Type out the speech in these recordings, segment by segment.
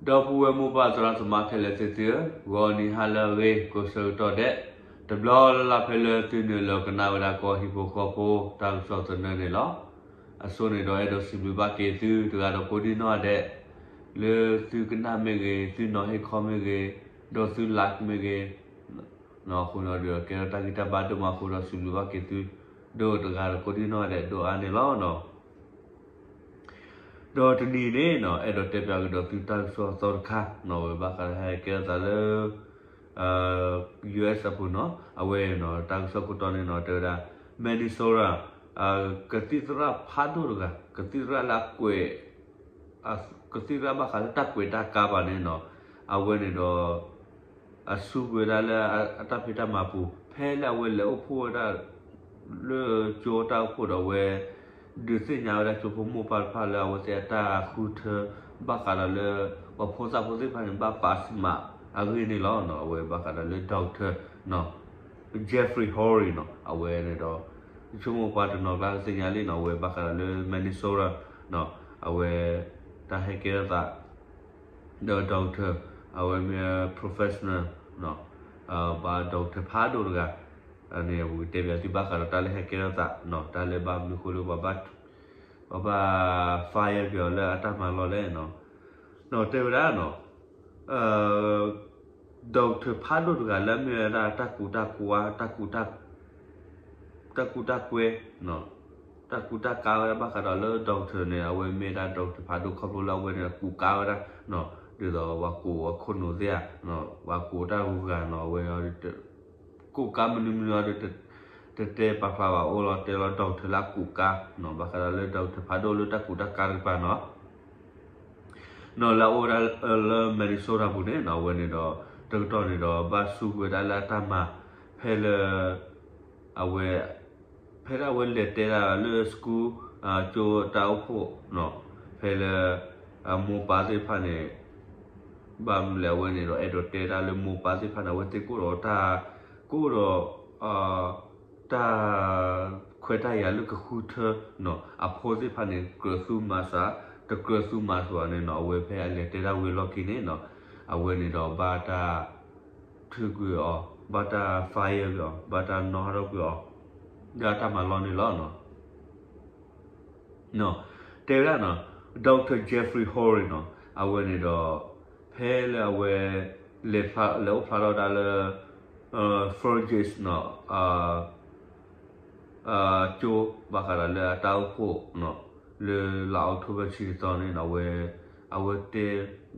ဒီပုၢ်ဝဲၢ်မိၢ်ပၢ်သရၣ်သမါခဲလၢာ်သ့ၣ်သုဧၢ, ဂီၤနံၤဟါလၢအဂ့ၤ ကိးဆၢကတီၢ်ဒဲး, တဘျီလၢ်လၢ်ဖဲလၢသုနုာ်လီၤကနၣ်ဝဲဒၣ် ကီၢ်ဟံၣ်ဖိဃီဖိတၢ်ကစီၣ်သနၢၣ်န့ၣ်လီၤ. အဆိန့ၣ်ဒီးအဲၣ်ဒိးစံးဘျုးဘၣ်က့ၤသုတဂၤဒီးကိးဒံနီၢ်ဒဲး, လၢသုကနၣ်မ့ၢ်ဂ့ၤ, သုနီၤဟ့ၣ်ခီမ့ၢ်ဂ့ၤ, ဒီးသု like မ့ၢ်ဂ့ၤ, အဃိဒီးကဲထီၣ်တၢ်ဂံၢ်တၢ်ဘါဒိၣ်မးအဃိဒီးစံးဘျုးဘၣ်က့ၤသု ဒိၣ်တဂၤဒီးကိးဒံနီၢ်ဒဲးဒိၣ်အါန့ၣ်လီၤ. ဒီးတနံၤန့ၣ်နီၤ အဲၣ်ဒိးတဲပၠးကဒီးသုတၢ်ကစီၣ်အသီတခါနီၤ ဝဲဘၣ်ဃးလၢဟဲကဲထီၣ်သးလၢ US အပူၤနီၤ အဝဲနီၤ တၢ်ကစီၣ်ခိၣ်တီန့ၣ်နီၤ တဲဝဲဒၣ် Minnesota ကသံၣ်သရၣ်ဖးဒိၣ်တဂၤ ကသံၣ်သရၣ်လၢအကွဲး ကသံၣ်သရၣ်ဘၣ်ဃးလၢတၢ်ကွဲးတၢ်ကါဘၣ်န့ၣ်နီၤ အဝဲန့ၣ်ဒီး အစူၢ်က့ၤဝဲဒၣ်လၢအတၢ်ဖံးတၢ်မၤပူၤ ဖဲလၢအဝဲလဲၤအိၣ်ဖှိၣ်ဝဲဒၣ် လၢကၠိတၢ်အိၣ်ဖှိၣ်ဒီးအဝဲ ဒုးသ့ၣ်ညါဝဲဒၣ်ကၠိဖိမိၢ်ပၢ်တဖၣ်လၢအဝဲသ့ၣ်အတၢ်ဃုထၢ ဘၣ်ဃးဒီးလၢ ပှၤဖိသၣ်ဖိသ့ၣ်တဖၣ်န့ၣ် ဘၣ်ပာ်စမးအဂ့ၢ်န့ၣ်လီၤ. အဝဲဘၣ်ဃးဒီးလၢ doctor Jeffrey Horry နီၤ အဝဲန့ၣ်ဒီး ယဆိကမိၣ်ပှၤတနီၤကျါကသ့ၣ်ညါလံနီၤ အဝဲဘၣ်ဃးဒီးလၢ Minnesota နီၤ အဝဲ တၢ်ဟဲကဲထီၣ်သး ဒီး doctor အဝဲမ့ၢ် professional နီၤ ဘၣ် doctor ဖးဒိၣ်တဂၤ န့ၣ် ပကတဲပၠးသုဘၣ်ဃးဒီးတၢ်လၢဟဲကဲထီၣ်သးနီၤ တၢ်လၢဘၣ်မနုၤဃိလၢပှၤဘၣ် ပှၤဘၣ် fire က့ၤအီၤလၢအတၢ်မၤလီၢ်လဲၣ်နီၤ ဒီးတဲဝဲဒၣ်နီၤ doctor ဖးဒိၣ်တဂၤလၢအမ့ၢ်ဝဲဒၣ်တၢ်ကူတၢ်ကွဲ တၢ်ကူတၢ် တၢ်ကူတၢ်ကွဲ တၢ်ကူတၢ်ကါဝဲဒၣ်ဘၣ်ဃးဒီးလၢ doctor န့ၣ် အဝဲမ့ၢ်ဒၣ် doctor ဖးဒိၣ်ခီဖျိလၢအဝဲန့ၣ် ကူကါဝဲဒၣ် ဒ်သိးပှၤကူးအခိၣ်နူာ်သ့ဧါ ပှၤကူးတၢ်ဂုၤဂၤနီၤ အဝဲ ကူကါမနုၤမနုၤအံၤဒီး တတဲပာ်ဖျါဘၣ် အိၣ်လီၤတဲလီၤ doctor လၢအကူကါနီၤ ဘၣ်ဃးဒီးလၢ doctor ဖးဒိၣ်လၢတၢ်ကူတၢ်ကါတကပၤနီၤ နီၤလၢအအိၣ်ဝဲဒၣ်လၢ Minnesota ပူၤန့ၣ်နီၤ အဝဲန့ၣ်ဒီး တကတီၢ်န့ၣ်ဒီး ဘၣ်စူၢ်က့ၤဝဲဒၣ်လၢအတၢ်မၤ ဖဲလၢ အဝဲ ဖဲဒၣ်အဝဲလဲၤတဲဒၣ်လၢ school ကၠိတၢ်အိၣ်ဖှိၣ်နီၤ ဖဲလၢ မိၢ်ပၢ်သ့ၣ်တဖၣ်န့ၣ် ဘၣ်မနုၤလဲၣ် အဝဲန့ၣ်ဒီး အဲၣ်ဒိးတဲဒၣ်လၢမိၢ်ပၢ်သ့ၣ်တဖၣ်န့ၣ် အဝဲသ့ၣ်ကအိၣ်ဒီးတၢ် ကအိၣ်ဒီး တၢ်ခွဲးတၢ်ယာ်လၢကဃုထၢနီၤ အဖိသ့ၣ်တဖၣ်န့ၣ် ကြၢးသူမၤစၢၤ တကြၢးသူမၤစၢၤဘၣ်န့ၣ်နီၤ အဝဲဖဲအလဲၤတဲဒၣ်ဝံၤအလီၢ်ခံန့ၣ်နီၤ အဝဲန့ၣ်ဒီးဘၣ်တၢ်ထုးကွံာ်အီၤ ဘၣ်တၢ် fire ကွံာ်အီၤ ဘၣ်တၢ်နီၣ်ထီၣ်ကွံာ်အီၤ လၢအတၢ်မၤလီၢ်န့ၣ်လီၤ. တဲဝဲဒၣ်နီၤ doctor Jeffrey Horry နီၤ အဝဲန့ၣ်ဒီး ဖဲလၢအဝဲ လဲၤဖျါ လဲၤအိၣ်ဖျါထီၣ်ဝဲဒၣ်လၢ Fergus နီၤ ကၠိ ဘၣ်ဃးဒီးလၢအတၢ်အိၣ်ဖှိၣ်နီၤ လၢလါ October တဆံတသီန့ၣ်နီၤ အဝဲ အဝဲတဲ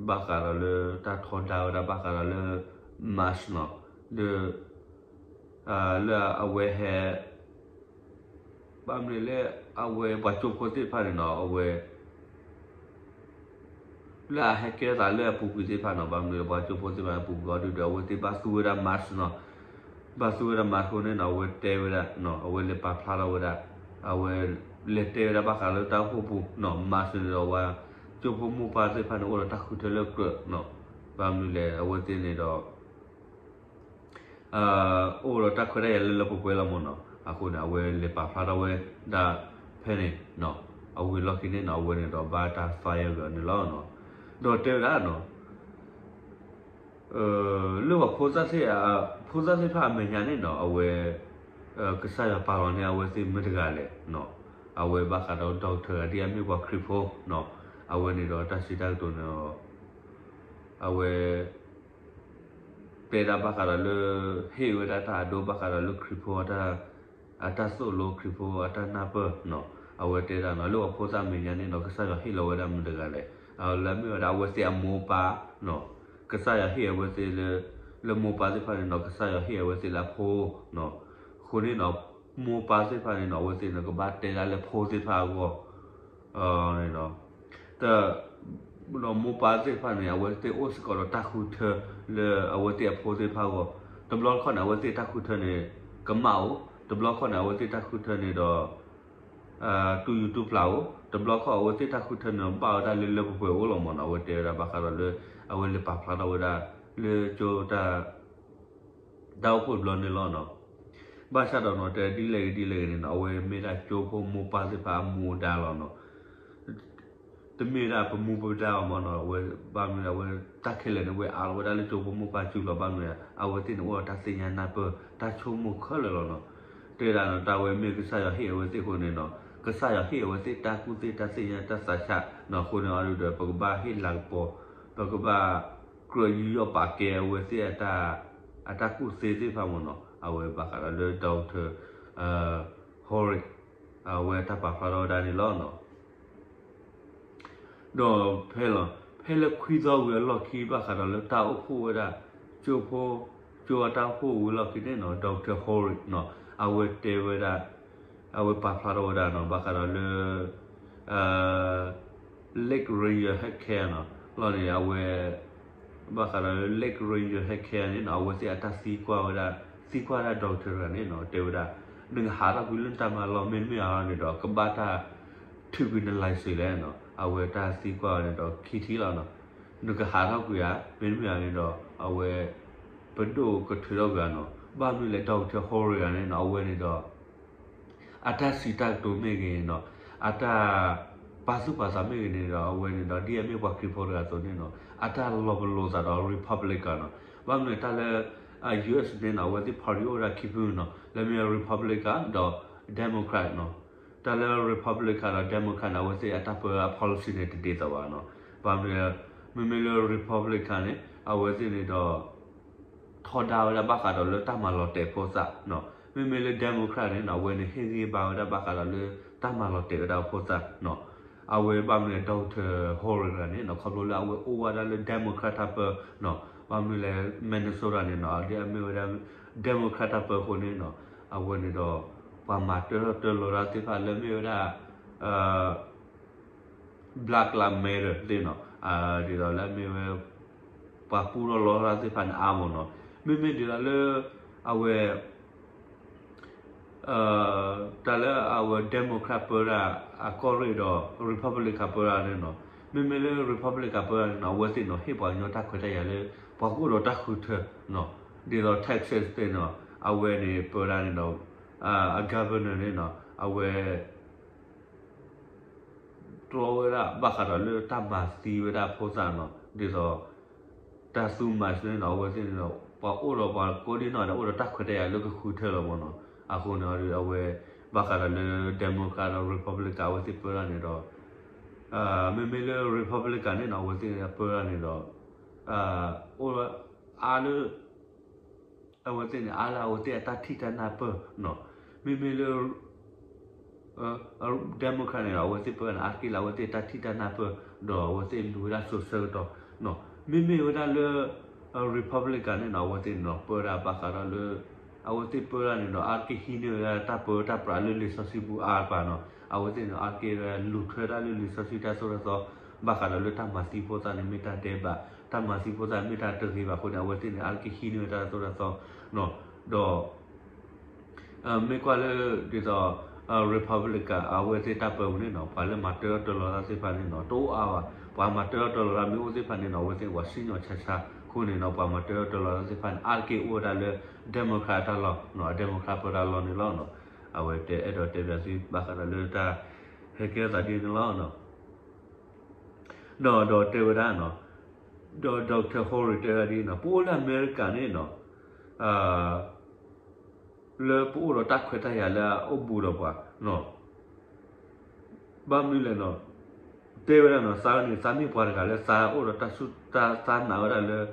ဘၣ်ဃးဒီးလၢတၢ်ထီဒါဝဲဒၣ်ဘၣ်ဃးဒီးလၢ mask နီၤ လၢ လၢအဝဲဟဲ ဘၣ်မနုၤလဲၣ် အဝဲပှၤကၠိဖိသ့ၣ်တဖၣ်န့ၣ်နီၤ အဝဲ လၢအဟဲကဲထီၣ်သးလၢအပူၤကွံာ်သ့ၣ်တဖၣ်နီၤ ဘၣ်မနုၤလဲၣ် ပှၤကၠိဖိသ့ၣ်တဖၣ်အပူၤကွံာ်အီၤဒုဒီး အဝဲသ့ၣ်ဘၣ်သူဝဲဒၣ် mask နီၤ ဘၣ်သူဝဲဒၣ် mask အဃိန့ၣ်နီၤ အဝဲတဲဝဲဒၣ် အဝဲလဲၤပာ်ဖျါထီၣ်ဝဲဒၣ် အဝဲ လဲၤတဲဝဲဒၣ်ဘၣ်ဃးလၢတၢ်အိၣ်ဖှိၣ်ပူၤနီၤ mask န့ၣ်ဒီး ပှၤကၠိဖိမိၢ်ပၢ်သ့ၣ်တဖၣ်န့ၣ် အိၣ်ဒီးတၢ်ဃုထၢလၢကြၢးနီၤ ဘၣ်မနုၤလဲၣ် အဝဲသ့ၣ်န့ၣ်ဒီး အိၣ်ဒီးတၢ်ခွဲးတၢ်ယာ်လၢလၢပှဲၤပှဲၤလီၤမ့ၢ်နီၤ အဃိန့ၣ် အဝဲလဲၤပာ်ဖျါထီၣ်ဝဲဒၣ်ဖဲန့ၣ်နီၤ အဝံၤအလီၢ်ခံန့ၣ်နီၤ အဝဲန့ၣ်ဒီးဘၣ်တၢ် fire ကွံာ်အီၤန့ၣ်လီၤ. ဒီးတဲဝဲဒၣ်နီၤ လၢပှၤဖိသၣ်သ့ၣ် ဖိသၣ်သ့ၣ်တဖၣ်အမဲာ်ညါန့ၣ်နီၤ အဝဲ ကစၢ်ယွၤပာ်လီၤန့ၢ်အဝဲသ့ၣ်မတၤတဂၤလဲၣ်နီၤ အဝဲဘၣ်ဃးဒီး doctor တဂၤဒ်အမ့ၢ်ပှၤခရံာ်ဖိနီၤ အဝဲန့ၣ်ဒီးတၢ်စံးတၢ်ကတိၤန့ၣ်ဒီး အဝဲ တဲဒၣ်ဘၣ်ဃးဒီးလၢ ဟ့ၣ်ဝဲဒၣ်တၢ်အဒိဘၣ်ဃးဒီးလၢခရံာ်ဖိ အတၢ်သိၣ်လိ ခရံာ်ဖိအတၢ်နၢ်ပၢၢ်နီၤ အဝဲတဲဒၣ်နီၤ လၢပှၤဖိသၣ်မဲာ်ညါန့ၣ်နီၤ ကစၢ်ယွၤဟ့ၣ်လီၤဝဲဒၣ်မတၤတဂၤလဲၣ် လၢအမ့ၢ်ဝဲဒၣ်အဝဲသ့ၣ်အမိၢ်ပၢ်နီၤ ကစၢ်ယွၤဟ့ၣ်အဝဲသ့ၣ်လၢ လၢမိၢ်ပၢ်သ့ၣ်တဖၣ်န့ၣ်နီၤ ကစၢ်ယွၤဟ့ၣ်အဝဲသ့ၣ်လၢအဖိနီၤ အဃိန့ၣ်နီၤ မိၢ်ပၢ်သ့ၣ်တဖၣ်န့ၣ်နီၤ အဝဲသ့ၣ်န့ၣ် ကဘၣ်တဲဒၣ်လၢဖိသ့ၣ်တဖၣ်အဂီၢ် န့ၣ်ဒီး တ ဒီးမိၢ်ပၢ်သ့ၣ်တဖၣ်န့ၣ် အဝဲသ့ၣ်အိၣ်စ့ၢ်ကီးဒီးတၢ်ဃုထၢ လၢအဝဲသ့ၣ်အဖိသ့ၣ်တဖၣ်အဂီၢ် တဘျီတခီၣ်န့ၣ် အဝဲသ့ၣ်တၢ်ဃုထၢန့ၣ် ကမၣ်အိၣ် တဘျီတခီၣ်န့ၣ် အဝဲသ့ၣ်တၢ်ဃုထၢန့ၣ်ဒီး တူၢ်ယူၤတူၢ်ပျၢ်အိၣ် တဘျီတခီၣ်အဝဲသ့ၣ်တၢ်ဃုထၢန့ၣ် ဘၣ်ဝဲဒၣ်လၢလၢပှဲၤပှဲၤအိၣ်လီၤမ့ၢ်နီၤ အဝဲတဲဝဲဒၣ်ဘၣ်ဃးဒီးလၢ အဝဲလဲၤပာ်ဖျါထီၣ်ဝဲဒၣ် လၢကၠိတၢ် တၢ်အိၣ်ဖှိၣ်တဘျီန့ၣ်လီၤနီၤ ဘၣ်ဆၣ်ဒီးနီၤ တဲဒ်လဲၣ်ဂ့ၤဒ်လဲၣ်ဂ့ၤန့ၣ်နီၤ အဝဲမ့ၢ်ဒၣ်ကၠိဖိမိၢ်ပၢ်သ့ၣ်တဖၣ်အမူအဒါလီၤနီၤ တမ့ၢ်ဒၣ်ပမူပဒါအီၤမ့ၢ်နီၤ, အဝဲဘၣ်မနုၤအဝဲတၢ်ခဲလၢာ်န့ၣ် ဝဲအါလီၤဝဲဒၣ်လၢကၠိဖိမိၢ်ပၢ်စုလီၤ, ဘၣ်မနုၤအဝဲသ့ၣ်န့ၣ် အိၣ်ဒီးတၢ်သ့ၣ်ညါနၢ်ပၢၢ် တၢ်ဆိကမိၣ်ခဲလၢာ်လီၤနီၤ. တဲဒၣ်နီၤ တၢ်ဝဲမ့ၢ်ကစၢ်ယွၤဟ့ၣ်အဝဲသ့ၣ်အဃိန့ၣ်နီၤ, ကစၢ်ယွၤဟ့ၣ်အဝဲသ့ၣ်တၢ်ကူၣ်သ့တၢ်သ့ၣ်ညါတၢ်သးဆးနီၤ, အဃိန့ၣ်အီၤဒီး ပကဘၣ်ဟ့ၣ်လၤကပီၤ, ပကဘၣ်ကြၢးယူးယီၣ်ပာ်ကဲအဝဲသ့ၣ်အတၢ် အတၢ်ကူၣ်သ့သ့ၣ်တဖၣ်မ့ၢ်နီၤ, အဝဲဘၣ်ဃးဒီးလၢ Doctor Hori အဝဲတၢ်ပာ်ဖျါထီၣ်ဝဲဒၣ်န့ၣ်လီၤနီၤ. ဒီးဖဲလီၤ ဖဲလၢခွံသီဝံၤအလီၢ်ခံ ဘၣ်ဃးဒီးလၢတၢ်အိၣ်ဖှိၣ်ဝဲဒၣ် ကၠိဖိ ကၠိအတၢ်အိၣ်ဖှိၣ်ဝံၤအလီၢ်ခံန့ၣ်နီၤ, Doctor Hori နီၤ, အဝဲတဲဝဲဒၣ် အဝဲပာ်ဖျါထီၣ်ဝဲဒၣ်နီၤ, ဘၣ်ဃးဒီးလၢ Lake Ranger Health Care နီၤ, လီၤန့ၣ် အဝဲ ဘၣ်ဃးဒီးလၢ Lake Ranger Health Care န့ၣ်နီၤ, အဝဲသ့ၣ်အတၢ်သံကွၢ်ဝဲဒၣ် သံကွၢ်ဒၣ် doctor တဂၤန့ၣ်နီၤ, တဲဝဲဒၣ် နကဟးထီၣ်ကွံာ်လၢနတၢ်မၤလီၢ် မ့တမ့ၢ်အီၤန့ၣ်ဒီး ကဘၣ်တၢ်ထုးကွံာ်န license လဲၣ်နီၤ, အဝဲတၢ်သံကွၢ်ဝဲန့ၣ်ဒီး ခံထံၣ်လီၤနီၤ, နကဟးထီၣ်ကွံာ်ဧါ မ့တမ့ၢ်အီၤန့ၣ်ဒီး အဝဲ ပဒိၣ်ကထုးထီၣ်ကွံာ်ဧါနီၤ, ဘၣ်မနုၤလဲၣ် doctor Hori တဂၤန့ၣ်နီၤ, အဝဲန့ၣ်ဒီး အတၢ်စံးတၢ်ကတိၤမ့ၢ်ဂ့ၤနီၤ, အတၢ်ပာ်သူၣ်ပာ်သးမ့ၢ်ဂ့ၤန့ၣ်ဒီး အဝဲန့ၣ်ဒီး ဒ်အမ့ၢ်ပှၤခရံာ်ဖိတဂၤအသိးန့ၣ်နီၤ, အတၢ်လီၤပလိာ်သးဒီး Republican နီၤ, ဘၣ်မနုၤတၢ်လၢ US န့ၣ်နီၤ အဝဲသ့ၣ် party အိၣ်ဝဲဒၣ်ခံဖုနီၤ, လၢမ့ၢ် Republican ဒီး Democrat နီၤ, တၢ်လၢ Republican ဒီး Democrat န့ၣ် အဝဲသ့ၣ်အတၢ်ပၢ policy န့ၣ် တဒ်သိးဘၣ်နီၤ, ဘၣ်မနုၤ မ့မ့ၢ်လၢ Republican န့ၣ် အဝဲသ့ၣ်န့ၣ်ဒီး ထီဒါဝဲဒၣ်ဘၣ်ဃးဒီးလၢတၢ်မၤလီၤတဲာ်ဖိသၣ်နီၤ, မ့မ့ၢ်လၢ Democrat န့ၣ်နီၤ အဝဲန့ၣ်ဟ့ၣ်ဂံၢ်ဘါဝဲဒၣ်ဘၣ်ဃးဒီးလၢတၢ်မၤလီၤတဲာ်ဝဲဒၣ်အဖိသၣ်နီၤ, အဝဲဘၣ်မနုၤလဲၣ် doctor Hori တဂၤန့ၣ်နီၤ ခီဖျိလၢအဝဲအိၣ်ဝဲဒၣ်လၢ Democrat တၢ်ပၢနီၤ, ဘၣ်မနုၤလဲၣ် Minnesota န့ၣ်နီၤ ဒ်အမ့ၢ်ဝဲဒၣ် Democrat တၢ်ပၢအဃိန့ၣ်နီၤ, အဝဲန့ၣ်ဒီး ပှၤမၤတၢထီၣ်တၢလီၤတၢ်သ့ၣ်တဖၣ်လၢမ့ၢ်ဝဲဒၣ် Black Lives Matter သ့ၣ်နီၤ, ဒ်သိးလၢအမ့ၢ်ဝဲ ပှၤပူထီၣ်လီထီၣ်သ့ၣ်တဖၣ်န့ၣ်အါမ့ၢ်နီၤ, မ့မ့ၢ်ဒ်သိးလၢ အဝဲ တၢ်လၢအဝဲ Democrat ပၢတၢ်အကီၢ်ရ့ၣ်ဒီး Republican ပၢတၢ်န့ၣ်နီၤ, မ့မ့ၢ်လၢ Republican ပၢတၢ်န့ၣ်နီၤ အဝဲသ့ၣ်နီၤ ဟ့ၣ်ပှၤကညီတၢ်ခွဲးတၢ်ယာ်လၢ ပှၤကအိၣ်ဒီးတၢ်ဃုထၢနီၤ, ဒ်သိး Texas သ့ၣ်နီၤ အဝဲန့ၣ်ပၢတၢ်န့ၣ်ဒီး အ governor န့ၣ်နီၤ အဝဲ တြီဝဲဒၣ်ဘၣ်ဃးဒီးလၢတၢ်မၤသံဝဲဒၣ်ဖိသၣ်နီၤ, ဒ်သိး တၢ်သူ mask န့ၣ်နီၤ အဝဲသ့ၣ်န့ၣ်ဒီး ပှၤအိၣ်ဒီးပှၤကိးဒံနီၢ်ဂၤဒဲး အိၣ်ဒီးတၢ်ခွဲးတၢ်ယာ်လၢကဃုထၢလီၤမ့ၢ်နီၤ, အဃိန့ၣ် အဝဲ ဘၣ်ဃးဒီးလၢ Democrat ဒီး Republican အဝဲသ့ၣ်ပၢတၢ်န့ၣ်ဒီး မ့မ့ၢ်လၢ Republican န့ၣ်နီၤ အဝဲသ့ၣ်ပၢတၢ်န့ၣ်ဒီး အိၣ်အါလၢ အဝဲသ့ၣ်န့ၣ် အါလၢအဝဲသ့ၣ်အတၢ်ထံၣ်တၢ်နၢ်ပၢၢ်နီၤ, မ့မ့ၢ်လၢ Democrat န့ၣ်ဒီး အဝဲသ့ၣ်ပၢန့ၣ် အါတက့ၢ်လၢအဝဲသ့ၣ်တၢ်ထံၣ်တၢ်နၢ်ပၢၢ် ဒီးအဝဲသ့ၣ်လူၤဝဲဒၣ်စိၤဆၢကတီၢ်နီၤ, မ့မ့ၢ်ဝဲဒၣ်လၢ Republican န့ၣ်နီၤ အဝဲသ့ၣ်န့ၣ်ဒီး ပၢဒၣ်ဘၣ်ဃးဒီးလၢ အဝဲသ့ၣ်ပၢဒၣ်န့ၣ်ဒီး အါတက့ၢ်ဟံးန့ၢ်ဝဲဒၣ်တၢ်ပၢတၢ်ပြးလၢလံာ်စီဆှံပူၤအါတပၤနီၤ, အဝဲသ့ၣ်န့ၣ် အါတက့ၢ်ဝဲလူၤထွဲဒၣ်လၢလံာ်စီဆှံတၢ်သိၣ်တၢ်သီ ဘၣ်ဃးဒီးလၢတၢ်မၤသံဖိသၣ်န့ၣ် မ့ၢ်တၢ်ဒဲးဘး, တၢ်မၤသံဖိသၣ်မ့ၢ်တၢ်တဂ့ၤဘၣ်အဃိန့ၣ် အဝဲသ့ၣ်န့ၣ် အါတက့ၢ်ဟံးန့ၢ်ဝဲတၢ်သိၣ်တၢ်သီနီၤ, ဒီး မ့ၢ်ကွၢ်လၢ ဒ်သိး Republican အဝဲသ့ၣ်တၢ်ပၢပူၤန့ၣ်နီၤ ပှၤလၢမၤတၢထီၣ်တၢလီၤတၢ်သ့ၣ်တဖၣ်န့ၣ်နီၤ တအိၣ်အါဘၣ်, ပှၤမၤတၢထီၣ်တၢလီၤတၢ်မ့ၢ်အိၣ်သ့ၣ်တဖၣ်န့ၣ်နီၤ အဝဲသ့ၣ်ပှၤစံၣ်ညီၣ်ဆါဆါအဃိန့ၣ်နီၤ ပှၤမၤတၢထီၣ်တၢလီၤတၢ်သ့ၣ်တဖၣ်န့ၣ် အါတက့ၢ်အိၣ်ဝဲဒၣ်လၢ Democrat တၢ်လီၢ်နီၤ Democrat ပၢတၢ်လီၢ်န့ၣ်လီၤနီၤ, အဝဲတဲအဲၣ်ဒိးတဲဘၣ်သုဘၣ်ဃးဒီးလၢတၢ်ဟဲကဲထီၣ်သးဒ်န့ၣ်လီၤနီၤ. ဒီး ဒီးတဲဝဲဒၣ်နီၤ, ဒီး Doctor Hori တဲဝဲဒၣ်ဒ်နီၤ ပအိၣ်လၢအမဲရကၤန့ၣ်နီၤ လၢပအိၣ်ဒီးတၢ်ခွဲးတၢ်ယာ်လၢအအိၣ်ဘူးဒီးပှၤနီၤ, ဘၣ်မနုၤလဲၣ်နီၤ, တဲဝဲဒၣ်နီၤ သးန့ၣ် သးမ့ၢ်ပှၤတဂၤလၢသးအိၣ်ဒီးတၢ်ဆူၣ်တၢ်သးနာ်ဝဲဒၣ်လၢ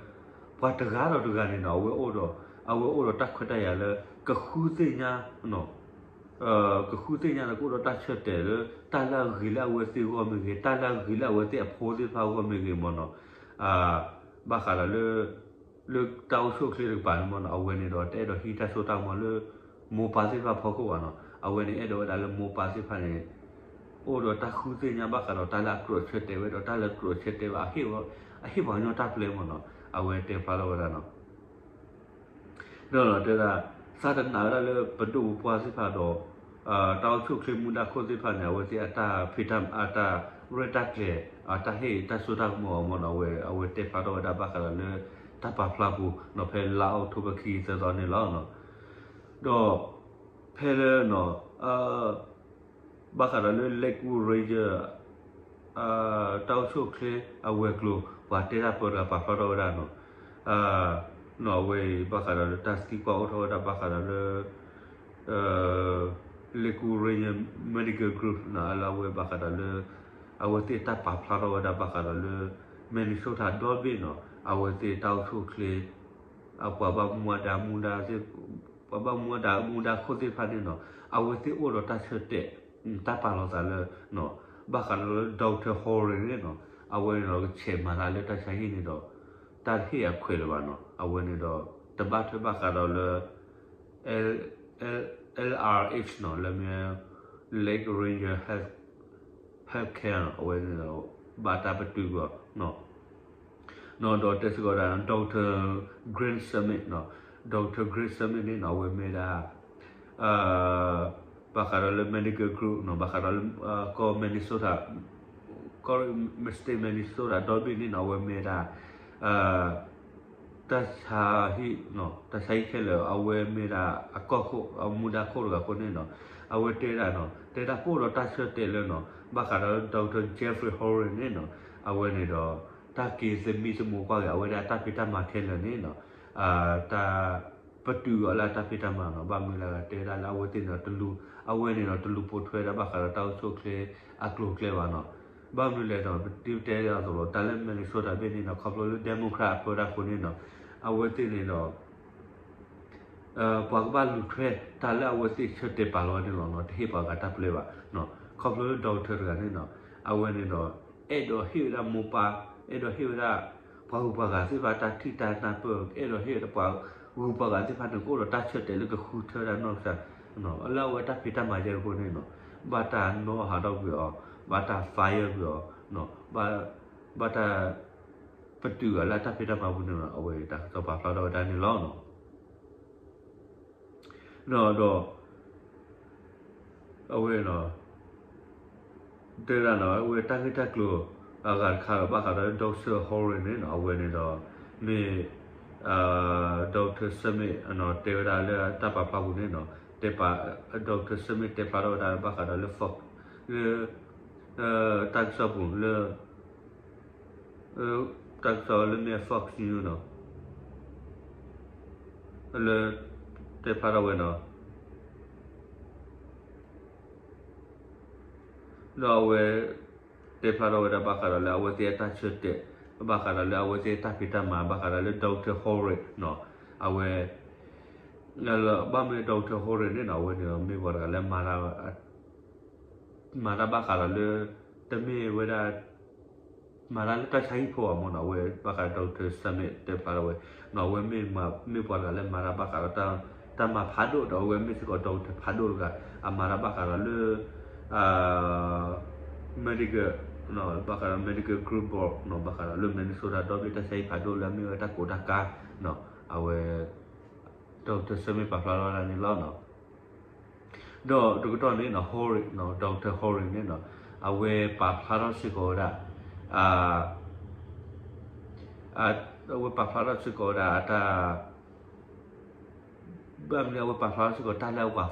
ပှၤတဂၤဒီးတဂၤန့ၣ်နီၤ အဝဲအိၣ်ဒီး အဝဲအိၣ်ဒီးတၢ်ခွဲးတၢ်ယာ်လၢ ကဃုသ့ၣ်ညါ ကဃုသ့ၣ်ညါဒီးကအိၣ်ဒီးတၢ်ဆၢတဲာ်လၢ တၢ်လၢအဂ့ၤလၢအဝဲသ့ၣ်အဂီၢ်မ့ၢ်ဂ့ၤ တၢ်လၢအဂ့ၤလၢအဝဲသ့ၣ်အဖိသ့ၣ်တဖၣ်အဂီၢ်မ့ၢ်ဂ့ၤမ့ၢ်နီၤ, ဘၣ်ဃးဒီးလၢ လၢတၢ်အိၣ်ဆူၣ်အိၣ်ချ့တကပၤန့ၣ်မ့ၢ်နီၤ အဝဲန့ၣ်ဒီးတအဲၣ်ဒိးဟံးတၢ်စိတၢ်ကမီၤလၢ မိၢ်ပၢ်သ့ၣ်တဖၣ်ဖီခိၣ်ဘၣ်နီၤ, အဝဲန့ၣ်အဲၣ်ဒိးဝဲဒၣ်လၢမိၢ်ပၢ်သ့ၣ်တဖၣ်န့ၣ် အိၣ်ဒီးတၢ်ဃုသ့ၣ်ညါဘၣ်ဃးဒီးတၢ်လၢအကြၢးဆၢတဲာ်ဝဲဒီးတၢ်လၢကြၢးဆၢတဲာ်ဝဲ အဟ့ၣ်ပှၤကညီတၢ်ပျဲမ့ၢ်နီၤ, အဝဲတဲဖျါထီၣ်ဝဲဒၣ်နီၤ ဒီးတဲဒၣ် သးတနာ်ဝဲဒၣ်လၢပဒိၣ်ပပှၢ်သ့ၣ်တဖၣ်ဒီး တၢ်အိၣ်ဆူၣ်အိၣ်ချ့မူဒါခိၣ်သ့ၣ်တဖၣ်န့ၣ် အဝဲသ့ၣ်အတၢ်ဖံးတၢ် အတၢ်ရဲၣ်တၢ်ကျဲၤ အတၢ်ဟ့ၣ်တၢ်စိတၢ်ကမီၤအီၤမ့ၢ်နီၤ အဝဲ အဝဲတဲဖျါထီၣ်ဝဲဒၣ်ဘၣ်ဃးဒီးလၢ တၢ်ပာ်ဖျါပူၤနီၤ ဖဲလါအီးကထိဘၢၣ်ခံသၢသီန့ၣ်လီၤ. ဒီး ဖဲလၢ ဘၣ်ဃးဒီးလၢ Lakewood Range တၢ်အိၣ်ဆူၣ်အိၣ်ချ့အဝဲၤကျိၤ ပှၤတဲတၢ်ပၢတဂၤပာ်ဖျါထီၣ်ဝဲဒၣ်နီၤ, နီၤအဝဲအံၤဘၣ်ဃးဒီးလၢတၢ်သံကွၢ်အိၣ်ထီၣ်ဝဲဒၣ်ဘၣ်ဃးဒီးလၢ Lakewood Range Medical Group နီၤ လၢအဝဲဘၣ်ဃးဒီးလၢ အဝဲသ့ၣ်တၢ်ပာ်ဖျါထီၣ်ဝဲဒၣ်ဘၣ်ဃးဒီးလၢ Minnesota ဒီဘ့ၣ်နီၤ အဝဲသ့ၣ်တၢ်အိၣ်ဆူၣ်အိၣ်ချ့ အပှၤဘၣ်မူဘၣ်ဒါမူဒါသ့ၣ် ပှၤဘၣ်မူဘၣ်ဒါမူဒါခိၣ်သ့ၣ်တဖၣ်န့ၣ်နီၤ အဝဲသ့ၣ်အိၣ်ဒီးတၢ်ဆၢတဲာ် တၢ်ပာ်လီၤသးလၢ ဘၣ်ဃးဒီးလၢ Doctor Horry န့ၣ်နီၤ အဝဲန့ၣ်ဒီးကဆဲးမၤသးလၢတၢ်ဆါဟံၣ်န့ၣ်ဒီး တၢ်တဟ့ၣ်အခွဲးလၢၤဘၣ်နီၤ အဝဲန့ၣ်ဒီး တဘၣ်ထွဲဘၣ်ဃးဒီးလၢ L- LRH နီၤ လၢမ့ၢ် Lake Ranger Health Healthcare နီၤ အဝဲန့ၣ်ဒီး ဘၣ်တၢ်ပတုာ်ကွံာ်အီၤ နီၤဒီးတဲစ့ၢ်ကီးဝဲဒၣ် Doctor Greg Summit နီၤ Doctor Greg Summit န့ၣ်နီၤ အဝဲမ့ၢ်ဒၣ် ဘၣ်ဃးဒီးလၢ medical group နီၤ ဘၣ်ဃးဒီးလၢ ကီၢ် Minnesota ကီၢ် state Minnesota ဒီဘ့ၣ်န့ၣ်နီၤ အဝဲမ့ၢ်ဒၣ် တၢ်ဆါဟံၣ် တၢ်ဆါဟံၣ်ခဲလၢာ် အဝဲမ့ၢ်ဒၣ်အကီၢ်ခိၣ် အမူဒါခိၣ်တဂၤအဃိန့ၣ်နီၤ အဝဲတဲဒၣ်နီၤ တဲဒၣ်ပအိၣ်ဒီးတၢ်ဆၢတဲာ်လၢနီၤ ဘၣ်ဃးဒီး Doctor Jeffrey Horry န့ၣ်နီၤ အဝဲန့ၣ်ဒီး တၢ်က့ၤသမံသမိးကွၢ်က့ၤ အဝဲဒၣ်တၢ်ဖံးတၢ်မၤခဲလၢာ်န့ၣ်နီၤ တၢ်ပတုာ်အီၤလၢအတၢ်ဖံးတၢ်မၤနီၤ ဘၣ်မနုၤလၢအဂၤတဲဝဲဒၣ်လၢအဝဲသ့ၣ်န့ၣ်ဒီးတလူၤ အဝဲန့ၣ်ဒီးတလူၤပိာ်ထွဲဒၣ်ဘၣ်ဃးဒီးတၢ်အိၣ်ဆူၣ်အိၣ်ချ့အကျိၤအကျဲဘၣ်နီၤ ဘၣ်မနုၤလဲၣ်ဒီး ပတဲဒ်သိးလီၤ တၢ်လၢ Minnesota ဘ့ၣ်န့ၣ်နီၤ ခီဖျိလၢ Democrat အပၢတၢ်အဃိန့ၣ်နီၤ အဝဲသ့ၣ်န့ၣ်ဒီး ပှၤကဘၣ်လူၤထွဲတၢ်လၢအဝဲသ့ၣ်ဆၢတဲာ်ပာ်လီၤန့ၣ်လီၤနီၤ တဟ့ၣ်ပှၤဂၤတၢ်ပျဲဘၣ် ခီဖျိလၢ Doctor တဂၤန့ၣ်နီၤ အဝဲန့ၣ်ဒီး အဲၣ်ဒိးဟ့ၣ်ဝဲဒၣ်မိၢ်ပၢ် အဲၣ်ဒိးဟ့ၣ်ဝဲဒၣ် ပှၤဂုၤပှၤဂၤသ့ၣ်တဖၣ်တၢ်ထံၣ်တၢ်နၢ်ပၢၢ် အဲၣ်ဒိးဟ့ၣ်ဝဲဒၣ်ပှၤဂုၤပှၤဂၤသ့ၣ်တဖၣ်န့ၣ် ကအိၣ်ဒီးတၢ်ဆၢတဲာ်လၢကဃုထၢဒၣ်နီၢ်ကစၢ် လၢအဝဲတၢ်ဖံးတၢ်မၤယဲအဃိန့ၣ်နီၤ ဘၣ်တၢ်နီၣ်ဟးထီၣ်ကွံာ်အီၤ ဘၣ်တၢ် fire ကွံာ်အီၤ ဘၣ်တၢ် ပတုာ်အီၤလၢအတၢ်ဖံးတၢ်မၤပူၤန့ၣ်နီၤ အဝဲတၢ်ကစီၣ်ပာ်ဖျါထီၣ်ဝဲဒၣ်န့ၣ်လီၤ. ဒီး အဝဲ တဲဒၣ်နီၤ အဝဲတၢ်ဂ့ၢ်တၢ်ကျိၤအဂၤတခါဒီး ဘၣ်ဃးဒီး Doctor Horry န့ၣ်နီၤ အဝဲန့ၣ်ဒီး မ့ၢ် Doctor Summit နီၤ တဲဝဲဒၣ်လၢတၢ်ပာ်ဖျါပူၤန့ၣ်နီၤ တဲပာ် Doctor Summit တဲဖျါထီၣ်ဝဲဒၣ်ဘၣ်ဃးဒီးလၢ Fox လၢ တၢ်ကစီၣ်ပူၤလၢ တၢ်ကစီၣ်လၢမ့ၢ် Fox News နီၤ လၢ တဲဖျါထီၣ်ဝဲနီၤ ဒီးအဝဲ တဲဖျါထီၣ်ဝဲဒၣ်ဘၣ်ဃးဒီးလၢအဝဲသ့ၣ်အတၢ်ဆၢတဲာ် ဘၣ်ဃးဒီးလၢအဝဲသ့ၣ်အတၢ်ဖံးတၢ်မၤ ဘၣ်ဃးဒီးလၢ Doctor Horry နီၤ အဝဲ ဘၣ်မနုၤ Doctor Horry န့ၣ်နီၤ အဝဲန့ၣ်ဒီးမ့ၢ်ပှၤတဂၤလၢ မၤတၢ်ဘၣ်ဃးဒီးလၢ တမ့ၢ်ဝဲဒၣ် မၤတၢ်လၢတၢ်ဆါဟံၣ်ဖိဘၣ်မ့ၢ်နီၤ အဝဲဘၣ်ဃးဒီး Doctor Summit တဲဖျါထီၣ်ဝဲ နီၤ အဝဲမ့ၢ် မ့ၢ်ပှၤတဂၤလၢမၤတၢ်ဘၣ်ဃးဒီး တၢ်မၤဖးဒိၣ်ဒီး အဝဲမ့ၢ်စ့ၢ်ကီး Doctor ဖးဒိၣ်တဂၤ အမၤတၢ်ဘၣ်ဃးဒီးလၢ medical ဘၣ်ဃးဒီး medical group ဘၣ်နီၤ ဘၣ်ဃးဒီးလၢ Minnesota ဒီဘ့ၣ်တၢ်ဆါဟံၣ်ဖးဒိၣ်လၢအမ့ၢ်ဝဲတၢ်ကိးတၢ်ကါနီၤ အဝဲ Doctor Summit ပာ်ဖျါထီၣ်ဝဲဒၣ်န့ၣ်လီၤနီၤ. ဒီးတကတီၢ်န့ၣ်နီၤ Horry နီၤ Doctor Horry န့ၣ်နီၤ အဝဲပာ်ဖျါထီၣ်စ့ၢ်ကီးဝဲဒၣ် အဝဲပာ်ဖျါထီၣ်စ့ၢ်ကီးဝဲဒၣ်အတၢ် ဘၣ်မနုၤအဝဲပာ်ဖျါထီၣ်စ့ၢ်ကီးတၢ်လၢ ပှၤ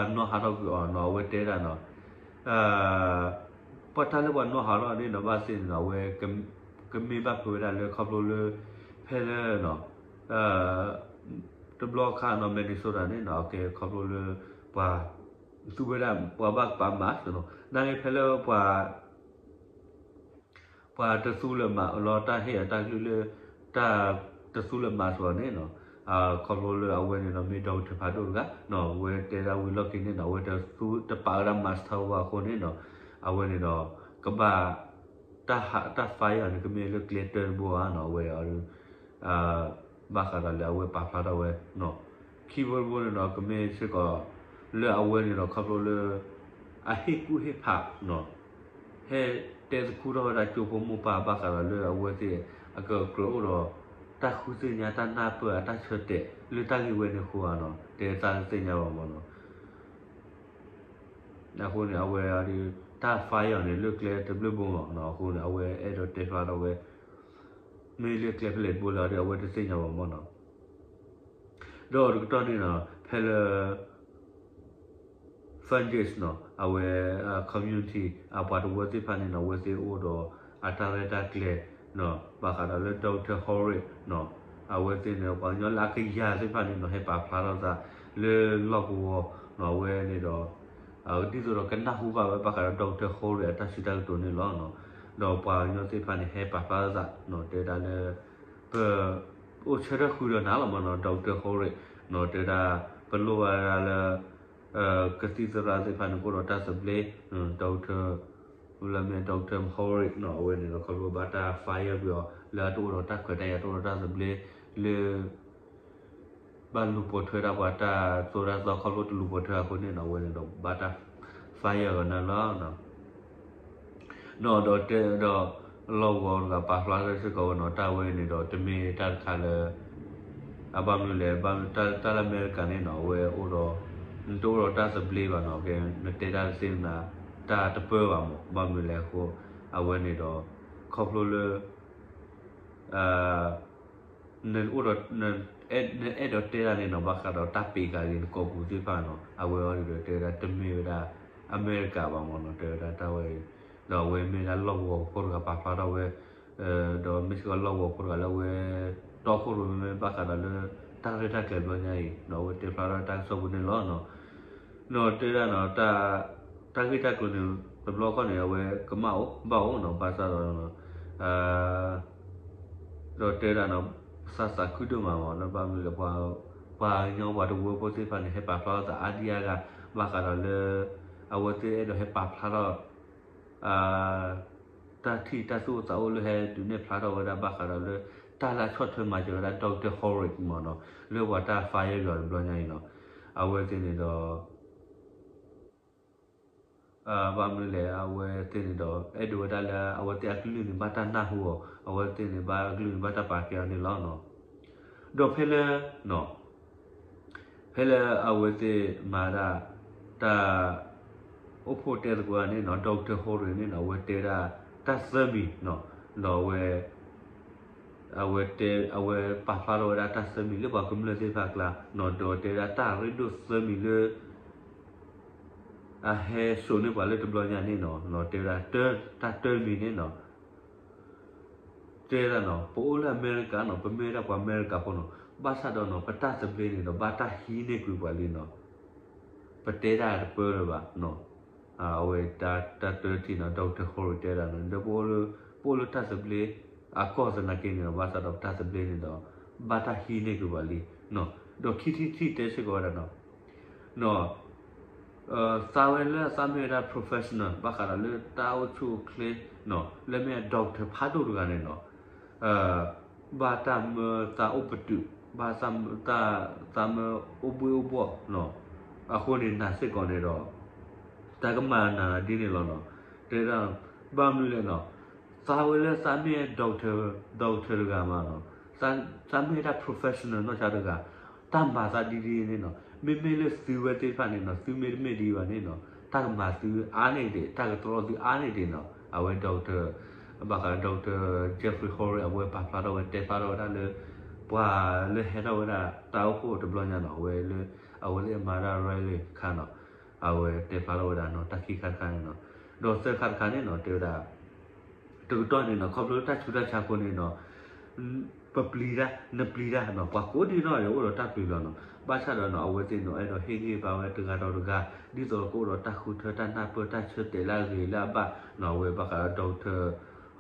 နီၣ်ဟးထီၣ်ကွံာ်အီၤနီၤ အဝဲတဲဒၣ်နီၤ ပှၤတၢ်လၢပှၤနီၣ်ဟးထီၣ်န့ၣ်နီၤ ဘၣ်သ့ၣ်န့ၣ်နီၤ အဝဲ ကမ့ၢ်ဘၣ်ဖုးဝဲဒၣ်လၢခီဖျိလၢ ဖဲလၢ တဘျီခါနီၤ Minnesota န့ၣ်နီၤ ကဲခီဖျိလၢ ပှၤ သူဝဲဒၣ် ပှၤဘၣ်ကပာ် mask နီၤ နာ်က့ဖဲလၢပှၤ ပှၤတသူလၢၤ mask လီၤ တၢ်ဟ့ၣ်အတၢ်ကလုၢ်လၢ တၢ်တသူလၢၤ mask ဘၣ်န့ၣ်နီၤ ခီဖျိလၢအဝဲန့ၣ်ဒီးမ့ၢ် doctor ဖးဒိၣ်တဂၤနီၤ အဝဲတဲဒၣ်ဝံၤလီၢ်ခံန့ၣ်နီၤ အဝဲတသူတပာ်ဝဲဒၣ် mask ထီဘိအဃိန့ၣ်နီၤ အဝဲန့ၣ်ဒီး ကဘၣ် တၢ်ဟး တၢ် fire န့ၣ် ကမ့ၢ်လၢကျဲတၢတဘိဧါနီၤ အဝဲ ဘၣ်ဃးဒီးလၢအဝဲပာ်ဖျါထီၣ်ဝဲနီၤ ခံဘိတဘိန့ၣ်ဒီး ကမ့ၢ်စ့ၢ်ကီး လၢအဝဲန့ၣ်ဒီးခီဖျိလၢ အဟ့ၣ်ကူၣ်ဟ့ၣ်ဖးနီၤ ဟဲတဲသခူထီၣ်ဝဲဒၣ်ကၠိဖိမိၢ်ပၢ်ဘၣ်ဃးဒီးလၢအဝဲသ့ၣ် အကကြၢးအိၣ်ဒီး တၢ်ဃုသ့ၣ်ညါတၢ်နၢ်ပၢၢ်အတၢ်ဆၢတဲာ်လၢတၢ်ဂ့ၢ်ဝဲန့ၣ်အဃိဧါနီၤ တဲသးသ့ၣ်ညါဘၣ်မ့ၢ်နီၤ အဃိန့ၣ် အဝဲ တၢ် fire န့ၣ် လၢကျဲတဘျုးဘိမ့ၢ်နီၤ အဃိန့ၣ် အဝဲအဲၣ်ဒိးတဲဖျါထီၣ်ဝဲ မ့ၢ်လၢကျဲဖဲလဲၣ်တဘိလဲၣ်ဒီး အဝဲတသ့ၣ်ညါဘၣ်မ့ၢ်နီၤ ဒီးတကတီၢ်န့ၣ်နီၤ ဖဲလၢ French နီၤ အဝဲ community အပှၤတဝၢသ့ၣ်တဖၣ်န့ၣ်နီၤ အဝဲသ့ၣ်အိၣ်ဒီးအတၢ်ရဲၣ်တၢ်ကျဲၤနီၤ ဘၣ်ဃးဒီးလၢ Doctor Horowitz နီၤ အဝဲသ့ၣ်န့ၣ် ပှၤကညီလၢအကယၤသ့ၣ်တဖၣ်န့ၣ်နီၤ ဟဲပာ်ဖျါထီၣ်သးလၢလီၢ်ကဝီၤနီၤ အဝဲန့ၣ်ဒီး ဒ်သိးဒီးကနၢ်ဟူဘၣ်ဝဲဘၣ်ဃးဒီး Doctor Horowitz အတၢ်စံးတၢ်ကတိၤန့ၣ်လီၤ. ဒီးပှၤကညီသ့ၣ်တဖၣ်န့ၣ် ဟဲပာ်ဖျါထီၣ်သးနီၤ တဲဝဲဒၣ်လၢ ပ အိၣ်ဆၢထၢၣ်ဃုာ်ဒီးနၤလီၤမးနီၤ Doctor Horowitz နီၤ တဲဝဲဒၣ် ပလိၣ်ဘၣ်ဝဲဒၣ်လၢ ကသံၣ်သရၣ်သ့ၣ်တဖၣ်န့ၣ် ကအိၣ်ဒီးတၢ်သဘျ့ Doctor လၢမ့ၢ် Doctor Horowitz နီၤ အဝဲန့ၣ်ဒီး ခီဖျိဘၣ်တၢ် fire ကွံာ်အီၤ လၢအတအိၣ်ဒီးတၢ်ခွဲးတၢ်ယာ် တအိၣ်ဒီးတၢ်သဘျ့ လၢ ဘၣ်လူၤပိာ်ထွဲဒၣ်ပှၤတၢ်သိၣ်တၢ်သီ ခီဖျိတလူၤပိာ်ထွဲအဃိန့ၣ်နီၤ အဝဲန့ၣ်ဒီးဘၣ်တၢ် fire အီၤန့ၣ်လီၤ. နီၤဒီးတဲဒီး လီၢ်ကဝီၤတဂၤပာ်ဖျါထီၣ်စ့ၢ်ကီးဝဲနီၤ တၢ်ဝဲန့ၣ်ဒီး တမ့ၢ်တၢ်တခါလၢ အဘၣ်မနုၤလဲၣ် ဘၣ်မနုၤတၢ်လၢအမဲရကၤန့ၣ်နီၤ အဝဲအိၣ်ဒီး နတအိၣ်ဒီးတၢ်သဘျ့ဘၣ်နီၤ နတဲတၢ်တသ့မနၤ တၢ်တပၢဘၣ်မး ဘၣ်မနုၤလဲၣ်အဃိ အဝဲန့ၣ်ဒီး ခီဖျိလၢ နအိၣ်ဒီး နအဲၣ်ဒိးတဲတၢ်န့ၣ်နီၤ ဘၣ်ဃးဒီးတၢ်ပ့းဃာ်က့ၤနကိာ်ပူၤသ့ၣ်တဖၣ်နီၤ အဝဲအီၤဒ်ဒီးတဲဝဲဒၣ် တမ့ၢ်ဝဲဒၣ် အမဲရကၤဘၣ်မးနီၤ တဲဝဲဒၣ်တၢ်ဝဲအံၤ ဒီးအဝဲမ့ၢ်ဒၣ်လီၢ်ကဝီၤဖိတဂၤပာ်ဖျါထီၣ်ဝဲ ဒီးမ့ၢ်စ့ၢ်ကီးလီၢ်ကဝီၤဖိတဂၤလၢအဝဲ တီခိၣ်ရိၣ်မဲမဲဘၣ်ဃးဒီးလၢ တၢ်ရဲၣ်တၢ်ကျဲၤတဘျီညါအံၤနီၤ အဝဲတဲဖျါထီၣ်တၢ်ကစီၣ်ပူၤန့ၣ်လီၤ. နီၤတဲဒၣ်နီၤ တၢ်ဂ့ၢ်တၢ်ကျိၤန့ၣ် တဘျီဃီန့ၣ် အဝဲကမၣ်အိၣ်ဘၣ်အိၣ်နီၤ ဘၣ်ဆၣ်ဒီး ဒီးတဲဒၣ်နီၤ သးစၢ်ခုဒိၣ်မးမး လၢဘၣ်မနုၤလဲၣ် ပှၤကညီပှၤတဝၢဖိသ့ၣ်တဖၣ်န့ၣ် ဟဲပာ်ဖျါထီၣ်သးအါဒံအါဂၤ ဘၣ်ဃးဒီးလၢ အဝဲသ့ၣ်အဲၣ်ဒိးဟဲပာ်ဖျါထီၣ် တၢ်ထံၣ်တၢ်သူၣ်အိၣ်သးအိၣ်လၢဟဲဒုးနဲၣ်ဖျါထီၣ်ဝဲဒၣ်ဘၣ်ဃးဒီးလၢ တၢ်လၢအဆီၣ်ထွဲမၤစၢၤဝဲဒၣ် Doctor Horowitz မးနီၤ လၢပှၤတၢ် fire ယွၤတဘျီညါအံၤနီၤ အဝဲသ့ၣ်န့ၣ်ဒီး ဘၣ်မနုၤလဲၣ် အဝဲသ့ၣ်န့ၣ်ဒီး အဲၣ်ဒိးဝဲဒၣ်လၢအဝဲသ့ၣ်အကလုၢ်န့ၣ် ဘၣ်တၢ်နၢ်ဟူအီၤ အဝဲသ့ၣ်န့ၣ် ဘၣ်အကလုၢ်န့ၣ် ဘၣ်တၢ်ပာ်ကဲအီၤန့ၣ်လီၤ. ဒီးဖဲလၢ ဖဲလၢအဝဲသ့ၣ်မၤဒၣ် တၢ် အိၣ်ဖှိၣ်တဲသကိးန့ၣ်နီၤ Doctor Horowitz န့ၣ်နီၤ အဝဲတဲဒၣ် တၢ်သၢမံၤနီၤ ဒီးအဝဲ အဝဲတဲ အဝဲပာ်ဖျါထီၣ်ဝဲဒၣ်တၢ်သၢမံၤလၢပှၤကမျၢၢ်သ့ၣ်တဖၣ်အကျါနီၤ ဒီးတဲဝဲဒၣ်တၢ်ရ့ဒိၣ်သၢမံၤလၢ အဟဲစိာ်န့ၢ်ပှၤလၢတဘျီညါန့ၣ်နီၤ တဲဝဲဒၣ် တၢ်တၢမံၤန့ၣ်နီၤ တဲဒၣ်နီၤ ပအိၣ်လၢအမဲရကၤနီၤ ပမ့ၢ်ဝဲဒၣ်ပှၤအမဲရကၤဖိနီၤ ဘၣ်ဆၣ်ဒီးနီၤ ပတၢ်သဘျ့န့ၣ်ဒီး ဘၣ်တၢ်ဟံးန့ၢ်ကွံာ်ပှၤလံနီၤ ပတဲတၢ်တပၢလၢၤဘၣ်နီၤ အဝဲတၢ်တၢတံၢ်နီၤ Doctor Horowitz တဲဒၣ်နီၤ ဒီးပအိၣ်လၢ ပအိၣ်လၢတၢ်သဘျ့ အကီၢ်သနာ်က့န့ၣ်ဒီး ဘၣ်ဆၣ်ဒီးပတၢ်သဘျ့န့ၣ်ဒီး ဘၣ်တၢ်ဟံးန့ၢ်ကွံာ်ပှၤလံနီၤ ဒီးခံထံၣ်တထံၣ်တဲစ့ၢ်ကီးဝဲဒၣ်နီၤ နီၤ သးဝဲလၢသးမ့ၢ်ဝဲဒၣ် professional ဘၣ်ဃးဒီးလၢတၢ်အိၣ်ဆူၣ်အိၣ်ချ့နီၤ လၢမ့ၢ် doctor ဖးဒိၣ်တဂၤန့ၣ်နီၤ ဘၣ်တၢ်မၢသးအိၣ်ပတုာ် ဘၣ်သးမၢအိၣ်ဘှ့ၣ်အိၣ်ဘှီၣ်နီၤ အဃိန့ၣ်နၤစ့ၢ်ကီးန့ၣ်ဒီး တၢ်ကမၤနၤဒ်န့ၣ်လီၤနီၤ တဲဒၣ် ဘၣ်မနုၤလဲၣ်နီၤ သးဝဲလၢသးမ့ၢ် doctor doctor တဂၤမးနီၤ သးမ့ၢ်တၢ် professional နီၢ်ဆါတဂၤ တၢ်မၤသးဒ်ဒ်န့ၣ်နီၤ မ့မ့ၢ်လၢသုဝဲသ့ၣ်တဖၣ်န့ၣ်နီၤ သုမ့ၢ်တမ့ၢ်ဒ်ဘၣ်န့ၣ်နီၤ တၢ်ကမၤသုအါန့ၢ်ဒံး တၢ်ကတြီသုအါန့ၢ်ဒံးနီၤ အဝဲ doctor ဘၣ်ဃး doctor Jeffrey Horowitz အဝဲပာ်ဖျါထီၣ်ဝဲတဲဖျါထီၣ်ဝဲဒၣ်လၢ ပှၤလၢဟဲထီၣ်ဝဲဒၣ်တၢ်အိၣ်ဖှိၣ်တဘျီညါနီၤ အဝဲလၢ အဝဲသ့ၣ်အမၤဒၣ် rally ခါနီၤ အဝဲတဲဖျါထီၣ်ဝဲဒၣ်နီၤ တၢ်ခံခါတခါန့ၣ်နီၤ ဒီးသၢခါတခါန့ၣ်နီၤ တဲဝဲဒၣ် တကတီၢ်န့ၣ်နီၤ ခီဖျိလၢတၢ်ဆူးတၢ်ဆါအဃိန့ၣ်နီၤ ပပျံၤတၢ် နပျံၤတၢ်နီၤ ပှၤကိးဒံနီၢ်ဂၤဒဲးအိၣ်ဒီးတၢ်ပျံၤလီၤနီၤ ဘၣ်ဆၣ်ဒီးနီၤ အဝဲသ့ၣ်နီၤ အဲၣ်ဒိးဟ့ၣ်ဂံၢ်ဘါဝဲတဂၤဒီးတဂၤ ဒ်သိးကအိၣ်ဒီးတၢ်ဃုထၢတၢ်နၢ်ပၢၢ်တၢ်ဆၢတဲာ်လၢအဂ့ၤလၢအဘၣ်နီၤ အဝဲဘၣ်ဃးဒီး doctor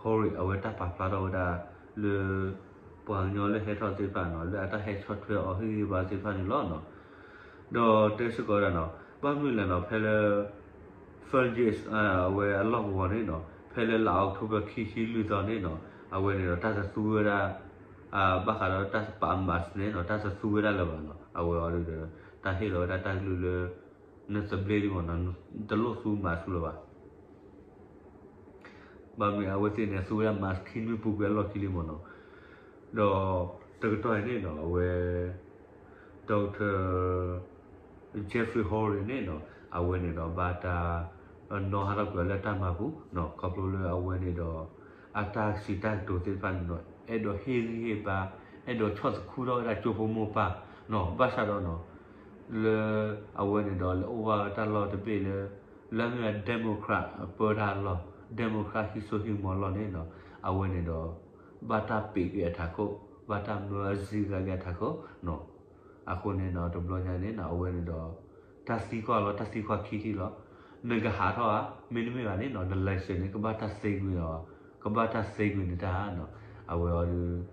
Horowitz အဝဲတၢ်ပာ်ဖျါထီၣ်ဝဲဒၣ်လၢ ပှၤကညီလၢဟဲထီၣ်သ့ၣ်တဖၣ်နီၤ လၢအတၢ်ဟဲဆီၣ်ထွဲအီၤဟ့ၣ်ဂံၢ်ဘါသ့ၣ်တဖၣ်န့ၣ်လီၤနီၤ ဒီးတဲစ့ၢ်ကီးဝဲဒၣ်နီၤ ဘၣ်မနုၤလဲၣ်နီၤ ဖဲလၢ Fergus အဝဲအလီၢ်ကဝီၤန့ၣ်နီၤ ဖဲလၢလါ October ခံဆံလွံၢ်သီန့ၣ်နီၤ အဝဲန့ၣ်ဒီးတၢ်တသူဝဲဒၣ် ဘၣ်ဃးဒီးတၢ်ပာ် mask န့ၣ်နီၤ တၢ်တသူဝဲဒၣ်လၢၤဘၣ်နီၤ အဝဲအီၤဒီး တၢ်ဟ့ၣ်လီၤဝဲဒၣ်တၢ်ကလုၢ်လၢ နသဘျ့ဒံးမ့ၢ်နီၤ တလိၣ်သူ mask လၢၤဘၣ် ဘၣ်မနုၤအဝဲသ့ၣ်န့ၣ် သူဝဲဒၣ် mask ခံနွံပူၤကွံာ်အလီၢ်ခံလံမ့ၢ်နီၤ ဒီးတကတီၢ်အံၤန့ၣ်နီၤ အဝဲ doctor Jeffrey Horowitz န့ၣ်နီၤ အဝဲန့ၣ်ဒီးဘၣ်တၢ် နီၣ်ဟးထီၣ်ကွံာ်လၢတၢ်မၤပူၤနီၤ ခီဖျိလၢအဝဲန့ၣ်ဒီး အတၢ်စံးတၢ်ကတိၤသ့ၣ်တဖၣ်န့ၣ်နီၤ အဲၣ်ဒိးဟ့ၣ်ဂံၢ်ဟ့ၣ်ဘါ အဲၣ်ဒိးဆီၣ်သခူထီၣ်ဝဲဒၣ်ကၠိဖိမိၢ်ပၢ်နီၤ ဘၣ်ဆၣ်ဒီးနီၤ လၢအဝဲန့ၣ်ဒီး လဲၤအိၣ်ဝဲတၢ်လီၢ်တဘ့ၣ်လၢ လၢမ့ၢ် Democrat ပၢတၢ်လီၢ်, Democrat ဟံးစိဟံးမီၤလီၢ်န့ၣ်နီၤ, အဝဲန့ၣ်ဒီး ဘၣ်တၢ်ပံးက့ၤအထးခိၣ်, ဘၣ်တၢ်မၢအစံးဂၤက့ၤအထးခိၣ်နီၤ. အဃိန့ၣ်နီၤ တဘျီညါန့ၣ်နီၤ အဝဲန့ၣ်ဒီး တၢ်သံကွၢ်လီၤ, တၢ်သံကွၢ်ခံထံၣ်လီၤ. နကဟးထီၣ်ဧါ, မ့တမ့ၢ်ဘၣ်န့ၣ်နီၤ န license န့ၣ် ကဘၣ်တၢ်သ့ကွံာ်နီၤ, ကဘၣ်တၢ်သ့ကွံာ်နတၢ်နီၤ. အဝဲအီၤ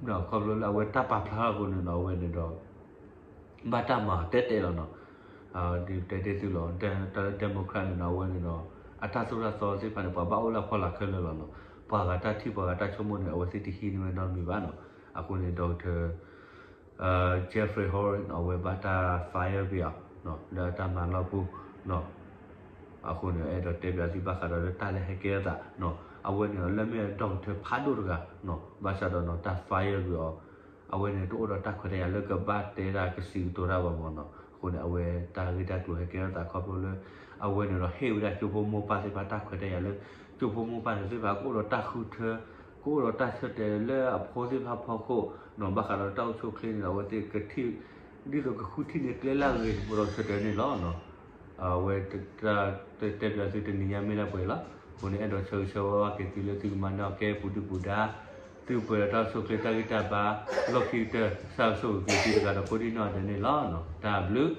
ဒုး ခီဖျိလၢအဝဲတၢ်ပာ်ဖျါထီၣ်အဃိန့ၣ်နီၤ အဝဲန့ၣ်ဒီး ဘၣ်တၢ်မၤတဲတဲလီၤနီၤ. ဒ်တဲတ့ၢ်သုလီၤ တၢ်လၢ Democrat န့ၣ်နီၤ အဝဲန့ၣ်ဒီး အတၢ်သိၣ်တၢ်သီသ့ၣ်တဖၣ်န့ၣ် ပှၤဘၣ်အိၣ်လၢအဖီလာ်ခဲလၢာ်လီၤနီၤ. ပှၤဂၤတၢ်ထံၣ်ပှၤဂၤတၢ်ဆိကမိၣ်န့ၣ် အဝဲသ့ၣ်တဟံးန့ၢ်ဝဲနီတမံၤဘၣ်နီၤ. အဃိန့ၣ် Doctor Jeffrey Holland နီၤ အဝဲဘၣ်တၢ် fire ကွံာ်အီၤ လၢတၢ်မၤလီၢ်ပူၤနီၤ. အဃိန့ၣ် အဲၣ်ဒိးတဲပၠးသုဘၣ်ဃးဒီးလၢတၢ်လၢဟဲကဲထီၣ်သးနီၤ အဝဲန့ၣ်ဒီး လၢမ့ၢ် doctor ဖးဒိၣ်တဂၤနီၤ ဘၣ်ဆၣ်ဒီးနီၤ တၢ် fire ကွံာ်အီၤ အဝဲန့ၣ် တအိၣ်ဒီးတၢ်ခွဲးတၢ်ယာ်လၢကဘၣ်တဲဒၣ်ကစံးကတိၤတၢ်ဘၣ်မၢ်နီၤ. အဃိန့ၣ် အဝဲတၢ်ဂ့ၢ်တၢ်ကျိၤဟဲကဲထီၣ်သးခီဖျိလၢ အဝဲန့ၣ်ဒီးဟ့ၣ်ဝဲဒၣ်ကၠိဖိမိၢ်ပၢ်သ့ၣ်တဖၣ်တၢ်ခွဲးတၢ်ယာ်လၢ ကၠိဖိမိၢ်ပၢ်န့ၣ်သ့ၣ်တဖၣ်ကအိၣ်ဒီးတၢ်ဃုထၢ ကအိၣ်ဒီးတၢ်ဆၢတဲာ်လၢအဖိသ့ၣ်တဖၣ်ဖီခိၣ်နီၤ. ဘၣ်ဃးဒီးတၢ်အိၣ်ဆူၣ်အိၣ်ချ့န့ၣ်ဒီး အဝဲသ့ၣ်ကထံၣ် ဒ်သိးကဃုထံၣ်န့ၢ်ကျဲလၢအဂ့ၤတဘိဒီးဆၢတဲာ်န့ၣ်လီၤ. အဝဲ တဲပၠးသုတနံၤညါမ့ၢ်ဒၣ်ပှဲၤလီၤ. အဃိန့ၣ် အဲၣ်ဒိးဆၢဂ့ၤဆၢဝါဘၣ်က့ၤသုလၢသုကမၤန့ၢ်အီၤကဲပူၤဒုၣ်ပူၤဒါ သုပှဲၤဒီးတၢ်အိၣ်ဆူၣ်အိၣ်ချ့တၢ်ဂံၢ်တၢ်ဘါ လီၢ်ခံကတၢၢ် ဆၣ်ကဆိၣ်ဂ့ၤက့ၤသုတဂၤဒီးကိးဒံၣ်နီၣ်ဒဲးန့ၣ်လီၤ. တၢ်ဘျုး